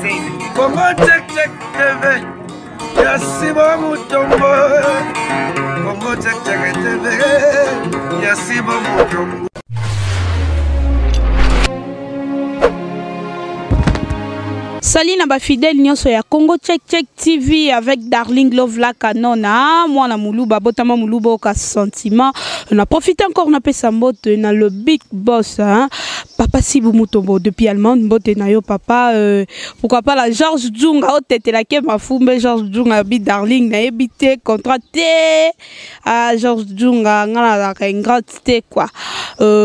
Congo Check Check TV ya Sibo Mutombo. Congo Check Check TV ya Sibo Mutombo. Salut na ba fidèle nyonso ya Congo Check Check TV avec Darling Love la Canona mwana muluba botama muluba oka sentiment na profite encore na pesa mbote na le big boss hein? Papa Sibu Mutombo depuis Allemagne mbote na yo papa pourquoi pas la Georges Djunga otetelake mafumbe Georges Djunga bi Darling na yebi te contrat te ah Georges Djunga nga nazalaka ingrate te quoi.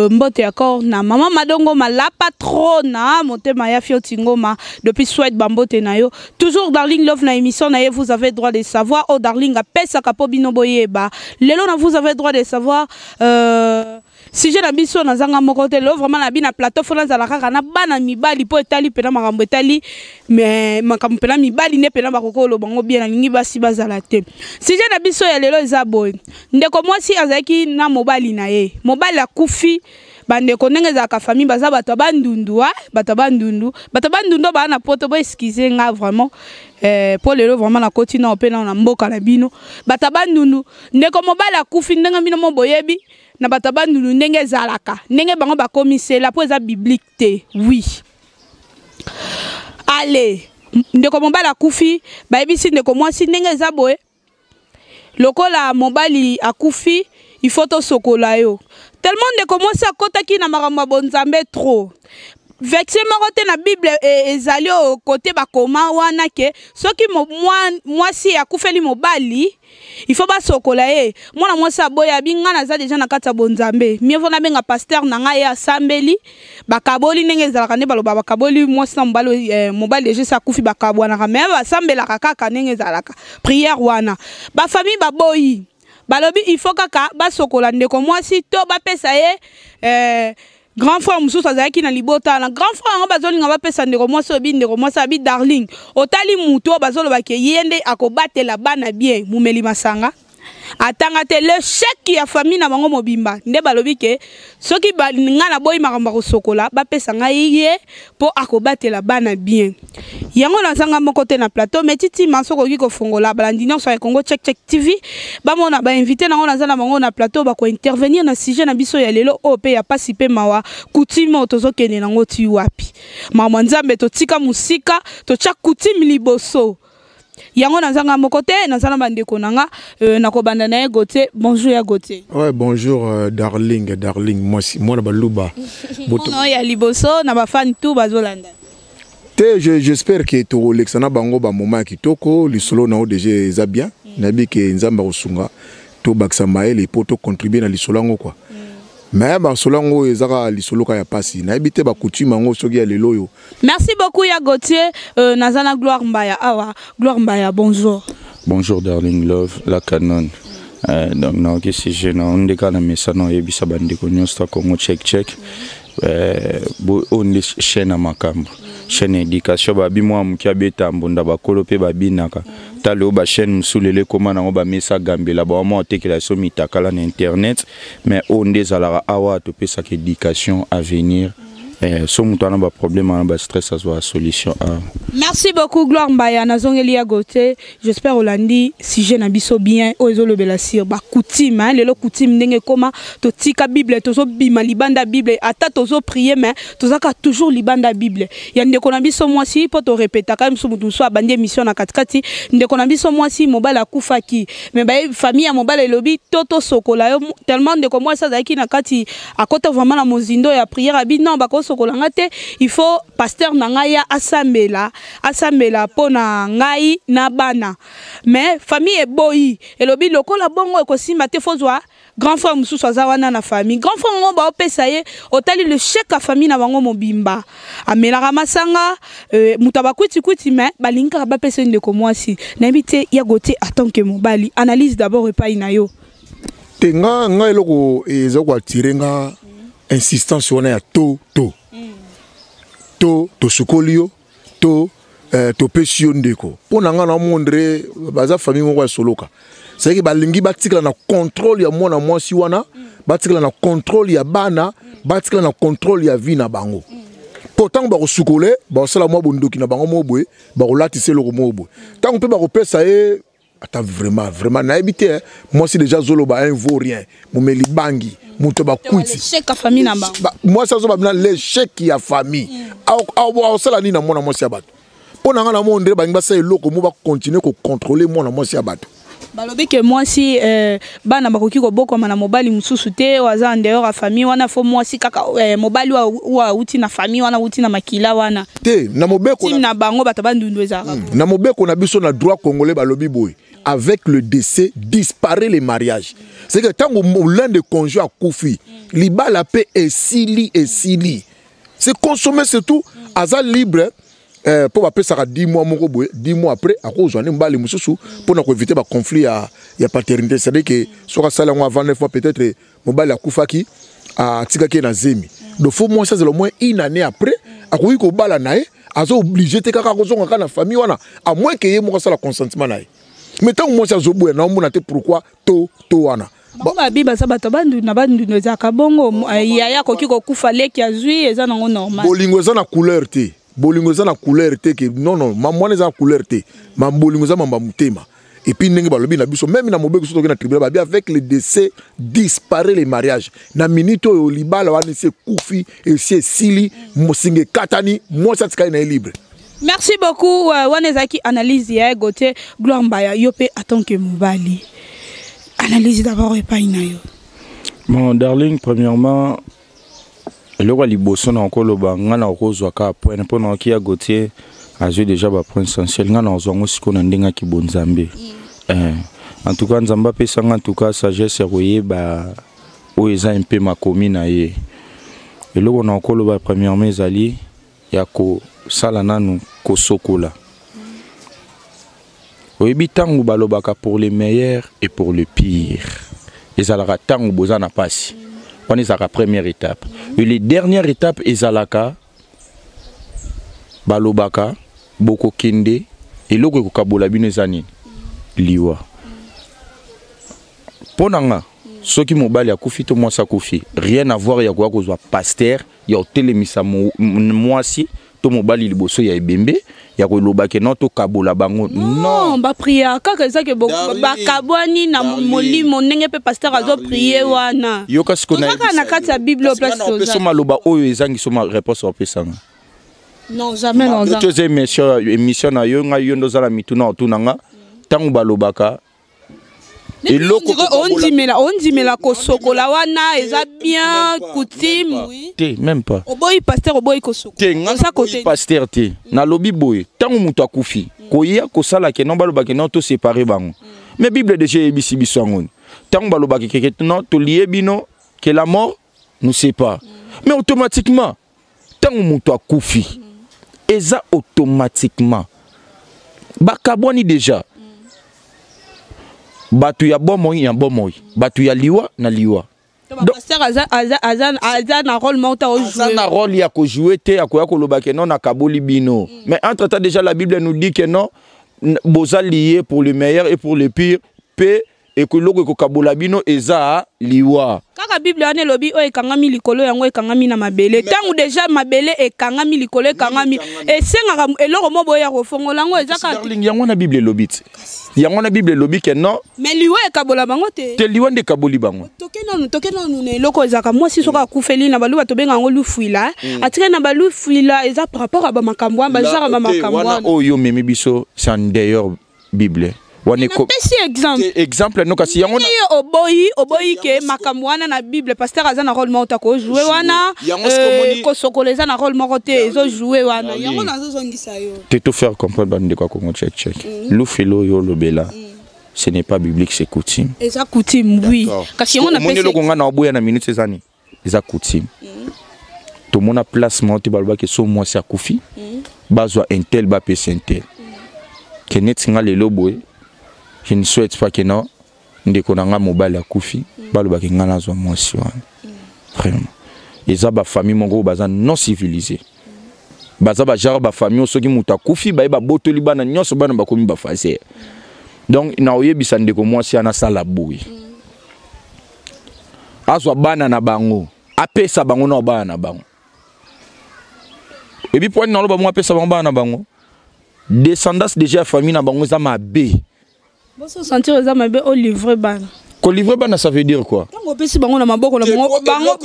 Mbote ya corps na mama Madongo ma la patrona motema ya Fioti Ngoma depuis Suède bambote na yo toujours Darling Love na émission na ye vous avez droit de savoir oh Darling apesa kapo bino boyeba lelo na vous avez droit de savoir sujet na biso nazanga moko te lelo vraiment na bina plateau fo nazala kaka na bana mibali po etali pena makambo etali mais makambo pena mibali nde pena bakoki koloba ngo bien nalingi basi bazala te. Sujet na biso ya lelo eza boye ndeko mwasi azalaki na mobali na ye mobali akufi bandeko ndenge ezalaka famille baza bato ya bandundu ah bato ya bandundu bato ya bandundu baa na poto bo excuse nga vraiment po lelo vraiment nakoti nao mpe nao na mboka na bino bato ya bandundu ndeko mobali akufi ndenge bino mo boyebi na bato ya bandundu ndenge ezalaka ndenge bango bakomisela po eza biblique te oui allez ndeko mobali akufi bayebisi ndeko mwasi ndenge eza boye lokola mobali akufi il faut tosokola yo tellement ndeko mwasi akotaki na makambo ya bonzambe trop verset moko te na bible ezali oyo kote bakoma wana ke soki mwasi akufeli mobali il faut basokola ye mwana mwasi aboya abi nga naza deja na kati ya bonzambe mieux vaut nabenga pasteur na ngai ye asambeli bakaboli ndenge ezalaka nde baloba bakaboli mwasi na mobali mobali deja esi akufi bakabwanaka mais basambelaka kaka ndenge ezalaka prière wana ba famille baboyi balobi il faut kaka basokola ndeko mwasi to bapesa ye grand frère mosusu azalaki na libota na grand frère yango bazolinga bapesa ndeko mwasi oyo bi ndeko mwasi abi darling otali mutu oyo bazoloba ke ye nde akobatela bana bien mumeli masanga atanga te le chèque ya famille na bango mobimba nde balobi ke soki nga naboyi makambo ya kosokola bapesa ngai ye mpo akobatela bana bien yango nazanga moko te na plateau mais titi manso okoki kofongola balandi nyonso ya Congo Check Check TV bamona ba invité nango naza na bango na plateau bako intervenir na sujet na biso ya lelo oyo mpe ya pasi mpe mawa coutume oyo tozokende nango ti wapi makambo ya nzambe totika mosika totya coutume liboso yango nazanga moko te naza na bandeko na nga nakobanda na ye Gauthier. Bonjour ya Gauthier. Ouais, bonjour darling, darling moi moi na baluba. Bono ya liboso na ba fan tout bazolanda. Te j'espère que to lexana bango ba moment kitoko lisolo na déjà eza bien. Nabi ke nzamba kosunga to bakisa maele po to contribuer na lisolo ngo quoi. Mais ba solo ngo ezaka lisolo ka ya pasi. Nabi te ba coutume ngo soki ya lelo yo. Merci beaucoup ya Gauthier nazana Gloire Mbaya awa. Gloire Mbaya, bonjour. Bonjour Darling Love, la canon. Donc na ki sujet na ndeka na mesana yebisa bandeko nyonso Congo Check Check. Bo onde chaîne makambo. Chaîne éducation babi mwa mukia beta mbonda bakolo pe babinaka. Talo ba chaîne musulele koma nango ba mesa gambela ba mwa tekela so mitakala na internet mais onde zalaka awa to pesa ki éducation à venir. So mutu ana ba problème ana ba stress azwa solution a. Merci beaucoup Gloire Mbaya nazongeli ya Gauthier. J'espère olandi sujet na biso bien oyo ezolobela sur ba coutume hein lelo coutume ndenge koma totika Bible tozo bima libanda Bible ata tozo prier mais tozaka toujours libanda Bible. Ya ndeko na biso mwasi po to répéter quand même mutu so abandi émission na katikati ndeko na biso mwasi mobali akufaki mais ba famille ya mobali elobi toto sokola yo tellement ndeko mwasi azalaki na kati akota vraiment na mozindo ya prière abi non bako sokola nga te il faut pasteur na ngai ya asambela asambela pona ngai na bana mais famille eboyi elobi lokola bongo ekosimba te fozwa grand frère mosusu aza wana na famille grand frère ngo ba opesa ye otali le chèque ya famille na bango mobimba amelaka masanga moto abakwiti kwiti mais balingi kaka bapesa ye ndeko mwasi nayebi te ya Gauthier en tant que mobali analyse d'abord epai na yo te nga nga eloko eza ko attirer nga insistance wana ya to to to tosukoli yo to topesi yo ndeko mpo na nga na mondre baza famille moko ya soloka c'est que balingi batikala na contrôle ya mwana mwasi wana batikala na contrôle ya bana batikala na contrôle ya vie na bango. Mpo ntango bakosukola ye, bakosala mwa bondoki na bango moko boye, bakolatisa eloko moko boye. Ntango mpe bakopesa ye, ata vraiment vraiment nayebi te, eh. Mwasi déjà azoloba un vaut rien, momeli bangi, moto bakwiti. L'échec ya famille na bango. Mwasi azoba bina l'échec ya famille. Aosala nini na mwana mwasi ya bato? Mpo na ngai na mo ndre balingi basala eloko mo bacontinue kocontrôle mwana mwasi ya bato. Balobi ke mwasi, bana bakoki kobokwama na mobali mosusu te oyo aza en dehors ya famille wana. Fo mwasi kaka, mobali oyo awuti na famille wana, awuti na makila wana. Te, na mobeko Team na bango, bato bandundu ezalaka. Na mobeko na biso, na droit congolais, balobi boye: avec le décès disparaît le mariage. C'est que ntango l'un des conjoints akufi, libala mpe esili, esili, c'est consommé, c'est tout. Aza libre, mpo bapesaka 10 mois moko boye. 10 mois après, akozwa nde mobali mosusu mpona koéviter baconflit ya paternité. C'est-à-dire que soki asali yango avant 9 mois, peut-être mobali akufaki, atikaki ye na zemi. Donc faut mwasi azala au moins une année après, akoki kobala na ye. Aza obligé te kaka akozonga kaka na famille wana, à moins ke ye moko asala consentement na ye. Mais ntango mwasi azoboya, naomona te pourquoi to wana. Bango babi baza bato bandundu, na bandundu ezalaka bongo. Yaya akoki kokufa, leki azwi, eza nango normal. Bolingo eza na couleur te, bolingo eza na couleur te ke non, non, mambo wana eza na couleur te. Ma bolingo eza mamba motema. Et puis ndenge balobi na biso, même na mobeko, soki toke na tribunal, babi avec le décès disparaît le mariage. Na minute oyo libala wana esi ekufi, esi esili, mosinga ekatani, mwasi atikali na ye libre. Merci beaucoup. Wana ezalaki analyse ya Gautier Gloire Mbaya. Yo mpe, en tant que mobali, analyse d'abord epai na yo. Bon, darling, premièrement, eloko ya liboso na okoloba, nga na okozwa kaka point mpo na oki ya Gautier azwi déjà bapoint essentiel. Nga na ozwa yango sikoyo na ndenge aki bonzambe. En tout cas, Nzambe apesanga en tout cas sagesse ya koyeba oyo eza mpe makomi na ye. Eloko na okoloba premièrement ezali ya kosala nanu kosokola. Oyebi, ntango balobaka pour le meilleur et pour le pire, ezalaka ntango boza na pasi wana, ezalaka première étape. Et les dernière étape ezalaka balobaka bokokende, eloko ekokabola bino eza nini? Liwa. Mpo na nga, soki mobali akufi to mwasi akufi, rien à voir ya koya kozwa pasteur ya kotelemisa mwasi to mobali liboso ya ebembe, ya koloba ke non, tokabola bango. Non, baprière kaka eza ke bakabwani na molimo, ndenge mpe pasteur azoprier wana. Yoka sikoyo. Kaka na kati ya Bible place. Toza maloba oyo ezangi so réponse opesanga. Non, jamais. Non, toza émission na yo, ngai yo nde ozala mituna otuna nga. Ntango balobaka eloko ondimela kosokola wana eza bien coutume, oui. Te, même pas. Oboyi pasteur, oboyi kosokola. Te, nga naboyi pasteur te. Nalobi boye: ntango moto akufi, koya kosala ke non, balobaka non, toséparer bango. Mais Bible déjà eyebisi biso yango. Ntango balobaka keke non, tolie bino, que la mort nous sépare. Mais automatiquement, ntango moto akufi, eza automatiquement bakabwani déjà. Bato ya bomoi ya bomoi, bato ya liwa na liwa. Pasteur aza na rôle moko te. Aza na rôle ya kojouer te, ya koya koloba ke non, nakaboli bino. Mais entre temps, déjà la Bible nous dit que non, boza lié pour le meilleur et pour le pire, mpe eloko ekokabola bino eza liwa. Kaka Bible wana elobi oyo ekangami likolo, yango ekangami na mabele. Ntango déjà mabele ekangami, likolo ekangami, esengaka eloko mo boye ya kofongola yango eza kaka. Yango wana Bible elobi te, yango wana Bible elobi ke non. Mais liwa ekabola bango te. Te, liwa nde ekaboli bango. Toke nanu na eloko ezalaka mwasi soki akufeli na baluba, tobenga yango lufwila. Atikali na balufwila, eza par rapport ya bamakambo wana, bagenre bamakambo wana. Oyo omemi biso, c'est en dehors Bible. Wana napesi exemple. Exemple no, kasi yango ye oboyi ke makambo wana na Bible, pasteur aza na rôle moko ta kojouer wana. Kosokola eza na rôle moko te ezojouer wana, yango nazozongisa yo. Te, to faire comprendre bandeko ya Congo Check Check, lufelo oyo olobela, ce n'est pas biblique, c'est coutume. Eza coutume, oui, kasi yango napesi eloko nga na oboya na minute eza nini? Eza coutume. Tomona place moko te balobaki so mwasi akufi, bazwa un tel, bapesa un tel. Ke neti nga lelo boye, je ne souhaite pas que non, ndeko na nga mobali akufi, balobaki nga nazwa mwasi wana. Vraiment, eza bafamille moko oyo baza non civilisé, baza bagenre bafamille oyo soki moto akufi, baye babotoli bana nyonso, bana bakomi bafaser. Donc na oyebisa ndeko mwasi wana asala boye: azwa bana na bango, apesa bango na bana na bango. Ebi po naloba bango apesa bango bana na bango. Descendance déjà ya famille na bango eza mabe. Boso sentir eza mabe o livrer bana. Ko livrer bana, ça veut dire quoi? Ntango opesi bango na maboko na bango, bango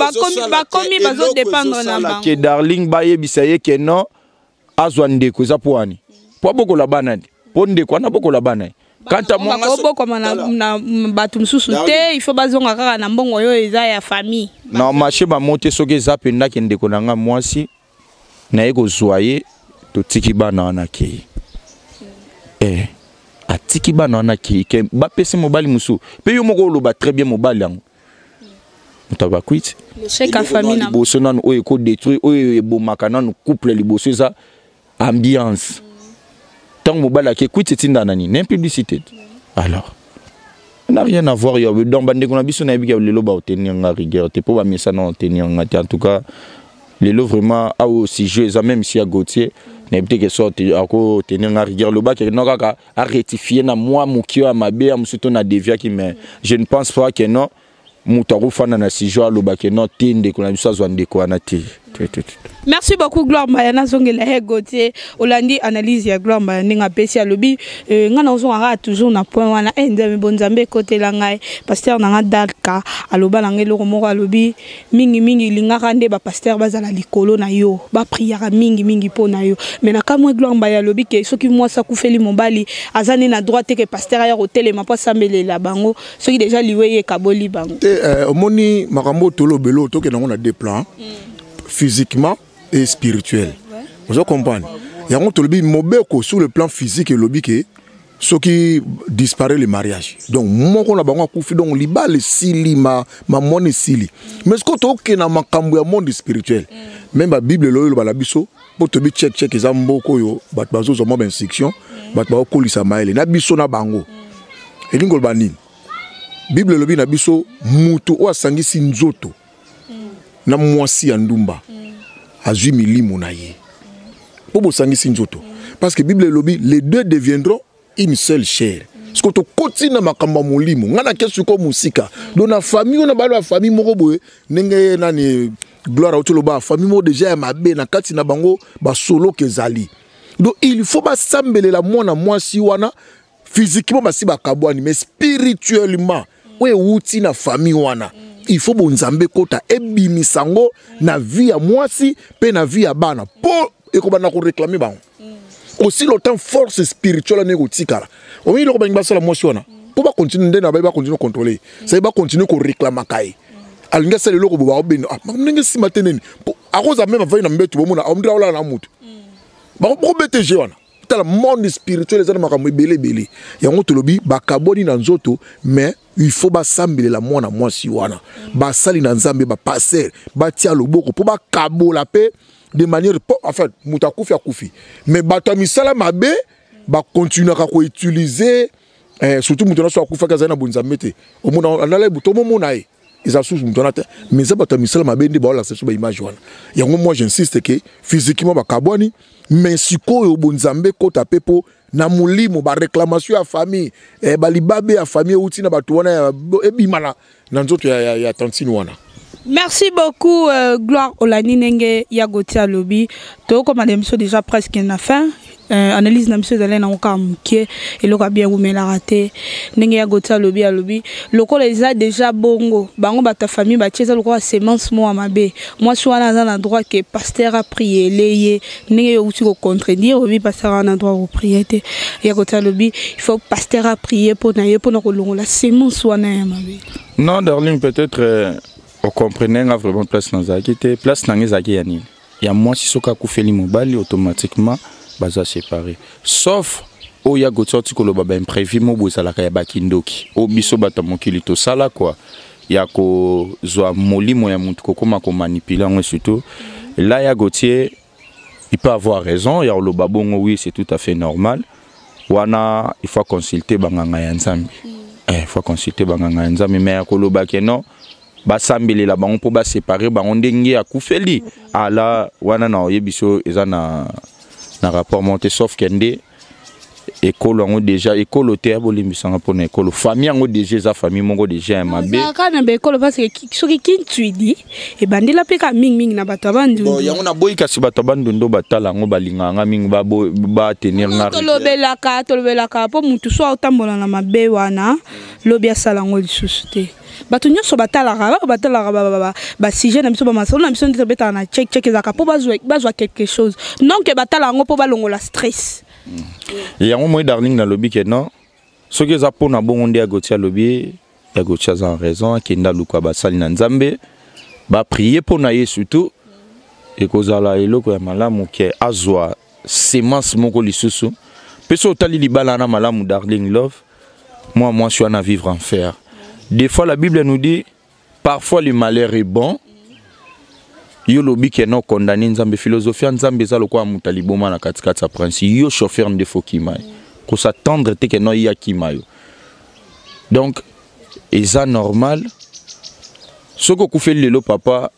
bakomi bazo dépendre na bango. Ke Darling bayebisa ye ke non, azwa ndeko, eza po wani po abokola bana te, po ndeko wana abokola bana ye. Kanta bakobokoma na bato mosusu te, il faut bazonga kaka na mbongo oyo eza ya famille. Na marché bamo te. Soki eza mpenza ke ndeko na nga mwasi naye kozwa ye, totiki bana wana, akei, atiki bana wana, akei, ke bapesi mobali mosusu. Mpe yo moko oloba très bien, mobali yango moto abakwiti liboso nanu oyo ekodétruire, oyo ebomaka nanu couple liboso, eza ambiance. Ntango mobali ake kwiti, etinda na nini? Na impudicité. Alors n'a rien à voir. Yo donc bandeko na biso, nayebi ke lelo baotenir nga rigueur te, mpo bamesana otenir nga te. En tout cas lelo vraiment awa sujet eza, même si ya Gautier, nayebi te ke sorte akotenir nga rigueur. Lobaki no kaka arectifie na mwa moki oyo ya mabe ya mosusu to na déviaki, mais je ne pense pas que non, moto akofanda na sujet alobaki non te, ndeko na biso azwa ndeko wana te. Merci beaucoup, Gloire Mbaya. Nazongela ye Gautier. Olandi analyse ya Gloire Mbaya ndenge apesi, alobi ngai nazonga kaka toujours na point wana. Nzambe, bonzambe ekotela ngai. Pasteur na nga Dalka aloba na ngai eloko moko, alobi mingimingi lingaka nde bapasteur bazala likolo na yo, bapriaka mingimingi mpo na yo. Mais na kamwe, Gloire Mbaya alobi ke soki mwasi akufeli mobali, aza nde na droit te ke pasteur aya kotelema mpo asambelela bango, soki déjà liwe ye ekaboli bango. Te, omoni makambo tolobela oyo, tokende yango na deux plans, physiquement et spirituel. Ozo comprendre yango? Tolobi mobeko sur le plan physique elobi ke soki disparaît le mariage, donc moko na bango akufi, donc libala esili, mamwana esili. Mais soki tokende na makambo ya monde spirituel, même babible eloyo eloba na biso, mpo toyebi check check eza mboka oyo bato bazozwa mwa bainstruction, bato bakokolisa mayele na biso na bango. Elingi koloba nini? Bible elobi na biso, mutu oyo asangisi nzoto na mwasi ya ndumba azwi milimo na ye, mpo bosangisi nzoto, parce que Bible elobi les deux deviendront une seule chair. Siko tokoti na makambo ya molimo. Ngai nake sikoyo mosika. Donc na famille oyo, na balo ya famille moko boye, ndenge nani Gloire auti oloba, famille moko déjà ya mabe na kati na bango, basoloka ezali. Donc il faut basambelela mwana mwasi wana. Physiquement basi bakabwani, mais spirituellement oyo ewuti na famille wana, il faut bonzambe ekota, ebimisa yango na vie ya mwasi mpe na vie ya bana, mpo ekobanda koréclamer bango aussi longtemps force spirituelle wana ekotikala. Omoni eloko balingi basala mwasi wana mpo bacontinue nde na baye, bacontinue contrôler, sai bacontinue koréclamaka ye. Alingi asala eloko bo, baobenda ndenge nsima te nini, akozala même avai na mbeto, bomona ondira olala na mutu, bakobete je wana. Tala, monde spirituel eza na makambo ebele ebele. Yango tolobi bakabwani na nzoto, mais il faut basambelela mwana mwasi wana. Basali na Nzambe, bapasteur batia loboko mpo bakabola mpe de manière po, enfin moto akufi, akufi, mais bato ya misala mabe bakontinuaka koutiliser, surtout moto nyonso akufaki azali na bonzambe te. Omona andala tomomona ye, eza susu moto wana te, mais eza bato ya misala mabe nde baolakisa biso baimage wana. Yango moi j'insiste ke physiquement bakabwani, mais sikoyo bonzambe ekota mpe, mpo na molimo baréclamation ya famille, balibabe ya famille euti na bato wana, ebima na nzoto ya tantine wana. Merci beaucoup, Gloire. Olani ndenge ya Gautier alobi, tokoma na biso déjà presque na fin. Analyse na biso ezali nango kaka moke. Eloko ya bien ewumelaka te. Ndenge ya Gautier alobi, alobi lokola eza déjà bongo, bango bato ya famille batie, eza lokola semence moko ya mabe. Mwasi wana aza na droit ke pasteur apriele ye. Ndenge yo outi kocontredire, obi pasteur aza na droit koprier te. Ya Gautier alobi il faut pasteur aprier mpo na ye, mpona kolongola semence wana ya mabe. Non darling, peut-être okomprene nga vraiment. Place nazalaki te, place na nga ezalaki ya nini? Ya mwasi soki akufeli mobali, automatiquement baza séparé, sauf oyo ya Gautier oti koloba, baimprévu mo boye ezalaka ya bakindoki oyo biso bato ya mokili tosala kua ya kozwa molimo ya motu, kokóma komanipuler yango. Surtout là ya Gautier, il peut avoir raison ya koloba bongo. Oui, c'est tout à fait normal wana. Il faut consulter banganga ya Nzambe. Il faut consulter banganga ya Nzambe, mais ya koloba ke non, basambelela bango mpo basépare bango ndenge akufeli ala wana, na oyebi so eza na rapport moko te, sauf ke nde Ekolo yango déjà ekolo te, bolimbisanga mpona ekolo, famille yango déjà eza famille moko déjà ya mabe. Kaka na baekolo, parce que soki kintwidi ebandela mpe kaka mingimingi na bato ya Bandundu. Yango naboyi, kasi bato ya Bandundu batala yango, balingaka nga mingi, batenir nga. Tolobelaka mpo motu so aotambola na mabe wana, lobi asala yango lisusu te. Bato nyonso batalaka, oyo batalaka basujet na biso, bamasolo na biso nde tobetaka na check check, ezalaka mpo bazwa quelque chose. Donc batala yango mpo balongola stress. Yango moi, darling, nalobi ke non, soki eza mpona bongo nde ya Gautier alobi, ya Gautier aza en raison. Akende aluka basali na Nzambe, baprier mpo na ye. Surtout ekozala eloko ya malamu ke azwa semence moko lisusu. Mpe so otali libala wana malamu, darling love, moi mwasi wana vivre enfer. Des fois, la Bible nous dit, parfois le malheur est bon. Yo lobi ke no condamné Nzambe, philosophie ya Nzambe eza lokola moto aliboma na katikati ya principe. Yo chauffeur nde faut kima ye, kos'attendre te ke no ye akima yo. Donc eza normal, soki okufeli lelo papa,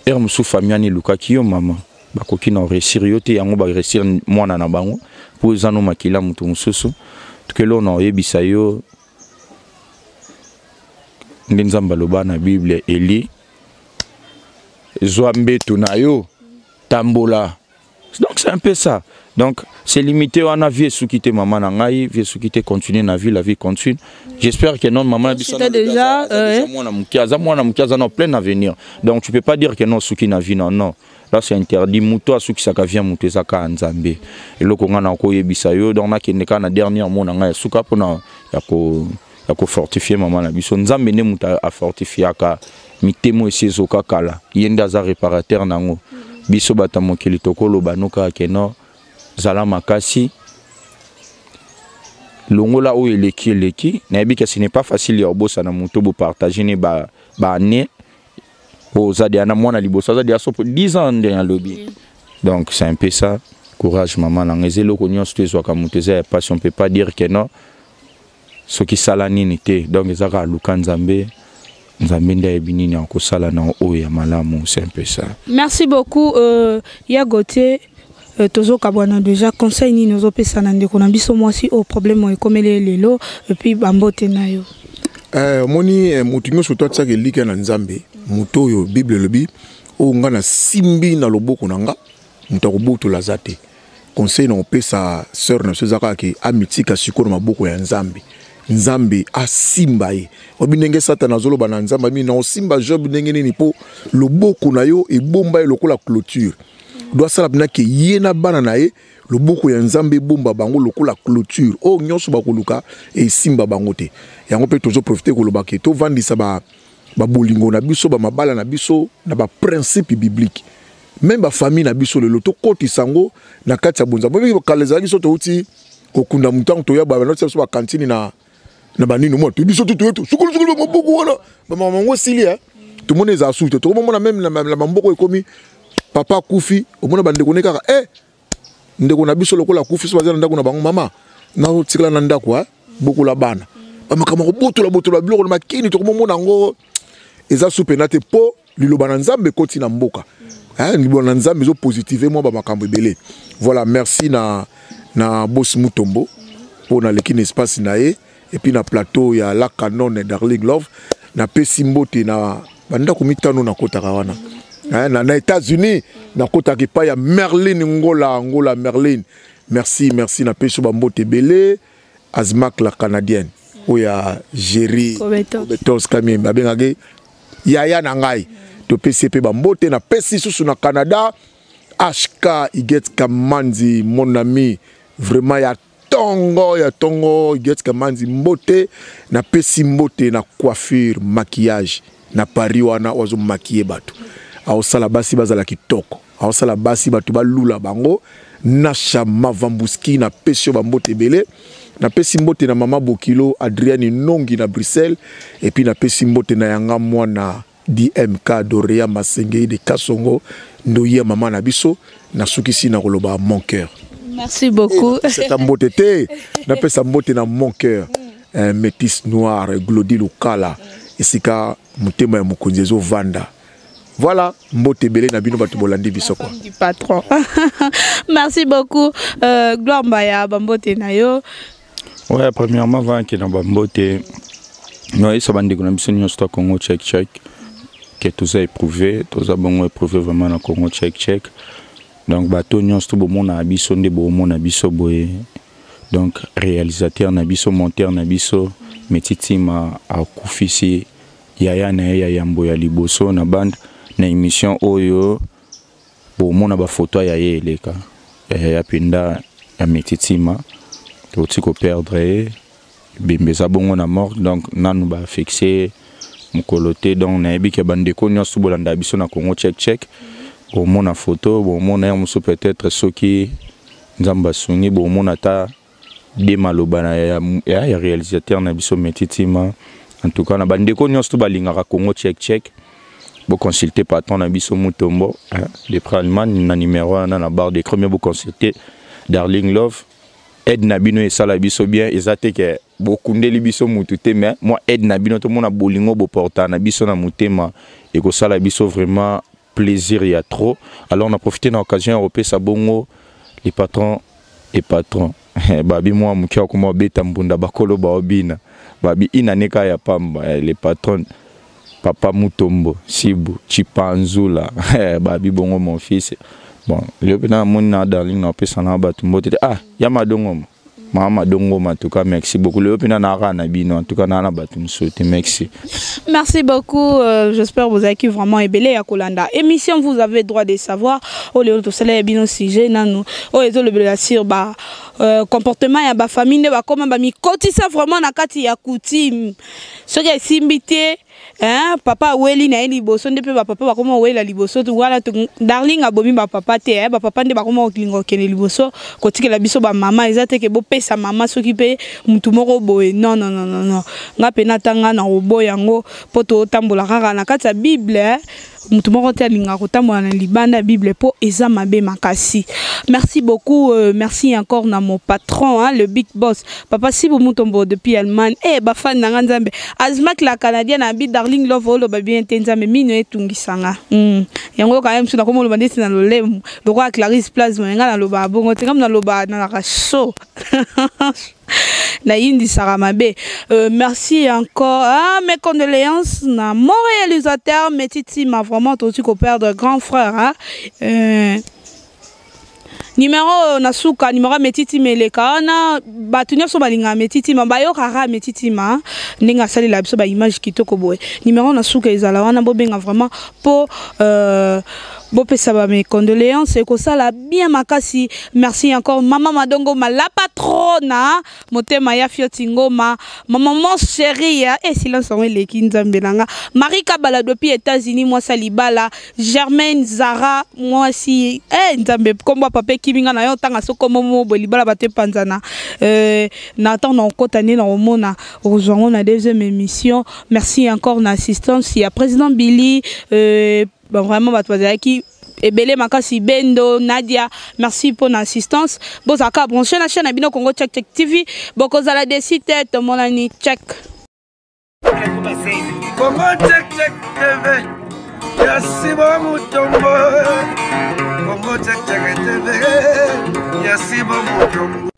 ere mosusu famille wana elukaki yo mama, bakoki na réussir yo te, yango baréussir mwana na bango, mpo eza no makila moto mosusu. Tukelo na oyebisa yo nde Nzambe aloba na Bible: "Eli, zwa mbeto na yo, tambola." Donc c'est un peu ça. Donc c'est limité wana. Vie esuki te, mama na ngai, vie esuki te. Continue na vie, la vie continue. J'espère que non, mama na biso déjà mwana moke, aza mwana moke, aza na plein avenir. Donc tu peux pas dire que non, osuki na vie. Non, non, là c'est interdit. Moto asukisaka vie moto eza kaka Nzambe. Eloko ngai na koyebisa yo, donc nakende kaka na dernier mot na ngai ya suka mpona ya kofortifie mama na biso. Nzambe nde moto afortifiaka mitema esi ezoka kala, ye nde aza réparateur nango. Biso bato ya mokili tokoloba no kaka ke no, zala makasi, longola oyo eleki eleki. Nayebi ke ce n'est pas facile ya kobosana moto bopartage ne baane oyo oza deya na mwana liboso, aza deya sopo 10 ans ndenge alobi. Donc c'est un peu ça. Courage, mama nanga. Eza eloko nyonso to ezwaka moto, eza ya pasi. On peut pas dire que non, soki sala nini te. Donc eza kaka luka Nzambe, Nzambe nde ayebi nini akosala na oyo ya malamu. C'est un peu ça. Merci beaucoup, ya Gautier. Tozokabwana déjà. Conseil nini ozopesa na ndeko na biso mwasi oyo problème oyo ekomeli lelo, et puis bambote na yo? Omoni, moto nyonso to atiaka elika na Nzambe, moto oyo Bible elobi oyo nga nasimbi na loboko na nga, moto akobotola aza te. Conseil na kopesa sœur na biso eza kaka ke amitika sikoyo na maboko ya Nzambe, Nzambe asimba ye. Obi ndenge Satana azoloba na Nzambe, abi na osimba Job ndenge nini mpo loboko na yo ebomba ye lokola clôture. Do asala mpena ke ye na bana na ye, loboko ya Nzambe ebomba bango lokola clôture, oyo nyonso bakoluka esimba bango te. Yango mpe tozoprofite koloba ke tovandisa babolingo na biso, bamabala na biso na baprincipe biblique, même bafamille na biso lelo tokotisa yango na kati ya bonzambe. Oyebi, kala ezalaki so touti kokunda motu, ntango toya banotia biso bakantine na banini, omona biso tu toye sukulu sukulu maboko wana, bamama yango esili. Tomoni ezala susu te. Tokomomona même na bamboka ekomi, papa akufi, omona bandeko ne kaka ndeko na biso lokola akufi, so baza na ndako na bango, mama naotikala na ndako, bokola bana, bamakambo kobotola botola biloko na makini. Tokomomona yango eza su pena te, mpo liloba na Nzambe ekoti na mboka, liloba na Nzambe ezopositive mwa bamakambo ebele. Voilà, merci na Bosi Mutombo mpo naleki na espace na ye, et puis na plateau ya La Canon Darling Love. Napesi mbote na bandako mitano nakotaka wana na États-Unis, nakotaka epai ya Merlin Ngola, Ngola Merlin, merci, merci. Napesi yo bambote ebele. Azmak la Canadienne oyo ya Géri Kobetos Kamie, babengaki yaya na ngai, topesi ye mpe bambote. Napesi susu na Canada HK Iget Kamanzi, mon ami vraiment ya tongo ya tongo, Iget Kamanzi, mbote. Napesi mbote na coiffure maquillage na Paris wana, oyo azomaquiller bato, aosala basi bazala kitoko, aosala basi bato balula bango, Nasha Mavambuski, napesi yo bambote ebele. Napesi mbote na mama bokilo Adriani Nongi na Bruxelles, et puis napesi mbote na yanga mwana DMK Dorea Masengei de Kasongo, ndoyi ya mama na biso. Nasukisi na koloba mon cœur. Merci beaucoup. Napesa mbote te, napesa mbote na mon cœur, métis noir Glodi Lukala, esika motema ya mokonzi ezovanda. Voilà, mbote ebele na bino bato bolandi biso quoi. Du patron. Merci beaucoup Gloire Mbaya, bambote na yo. Ouais, premièrement va ke na bambote. Non, isa bandeko na biso nyonso to Congo check check ke toza éprouvé, toza bongo éprouvé vraiment na Congo check check. Donc bato nyonso to bomona biso nde bomona biso boye. Donc réalisateur na biso, monteur na biso, Metitima akufisi yaya na ye ya yambo ya liboso na bande na émission oyo. Bomona bafoto ya ye eleka ya yaya mpenza ya Metitima, toti koperdre ye. Bembe eza bongo na morgue, donc nanu bafixe mokolo te. Donc nayebi ke bandeko nyonso bolanda biso na Congo check check, bomona photo, bomona ye mosusu. Peut-être soki Nzambe asungi, bomona ata de maloba na ya réalisateur na biso Metitima. En tout cas, na bandeko nyonso to balingaka Congo check check, boconsulte patron na biso Mutombo, hein, de Allemagne, na numéro wana na barre d'écran. Mais boconsulte Darling Love, aide na bino esala biso bien. Eza te ke bokundeli biso mutu te, mais mwa aide na bino, tomona bolingo boporta na biso na motema, ekosala biso vraiment plaisir ya trop. Alors on a profité na occasion ya kopesa bongo les patrons et patron babi mwa moke akoma obeta mbunda, bakolo baobina babi inane kaka ya pamba. Les patrons, papa Mutombo Sibu Chipanzula, babi bongo mon fils. Bon, lelo mpe namoni na Darling na opesa na bato mbote te. Ah, ya Madongoma, mama Madongoma, en tout cas merci beaucoup. Lelo mpe na na bino, en tout cas na bato mosusu te, merci. Merci beaucoup, j'espère vous avez vraiment ebele ya kolanda émission Vous avez droit de savoir oyo lelo tosala bino sujet nanu oyo ezolobela sur ba comportement ya bafamille nde bakoma bamikotisa vraiment na kati ya coutume. Soki esimbi te, hein, papa aweli na ye liboso nde mpe bapapa bakoma owela liboso wana. Darling abomi bapapa te, hein, bapapa nde bakoma kolinga kokende liboso, kotikela biso bamama. Eza te ke bopesa mama soki mpe mutu moko boye. Non, non, non, non, non, nga mpe natanga na koboya yango mpo totambola kaka na kati ya Bible, hein. Mutu moko te alingaka kotambola na libanda ya Bible mpo eza mabe makasi. Merci beaucoup, merci encore na mon patron, hein, le big boss, papa Sibu Mutombo depuis Allemagne. Eh, bafani na nga, Nzambe. Azmak la Canadienne abi Darling Love oloba bien te. Nzambe, mino etungisanga. Yango quand même so nakoma oloba ndeti na lolemo lokola Clarisse Plasma. Nga naloba bongo te, nga naloba nalaka chaud, nayindisaka mabe. Merci encore, ah, mes condoléances na mon réalisateur Metitima. Vraiment tosi koperdre grand frère, hein? Numéro na suka, numéro ya Metitima eleka wana. Bato nyonso balingaka Metitima bayokaka Metitima ndenge asalela biso baimage kitoko boye. Numéro na suka ezala wana, bobenga vraiment mpo bopesa ba mes condoléances, ekosala bien makasi. Merci encore mama Madongo, la patrona, motema ya Fioti Ngoma, ma maman chérie. E silence yango eleki. Nzambe na nga. Marie Kabala depuis États-Unis, mwasi libala Germaine Zara, mwasi e Nzambe, nkombo ya papa ekimi nga na yo. Ntanga so kombo mo boye libala bato epanzana. Na ntango na okota nde na komona okozwa yango na deuxième émission. Merci encore na assistance ya président Billy. Bon, vraiment bato bazalaki ebele makasi. Bendo Nadia, merci pour l'assistance. Bozalaka branché na chaîne na bino Congo Check Check TV, bokozala desi te. Tomonani check. Congo Check Check TV ya Sibo Mutombo, Congo Check Check TV ya Sibo Mutombo.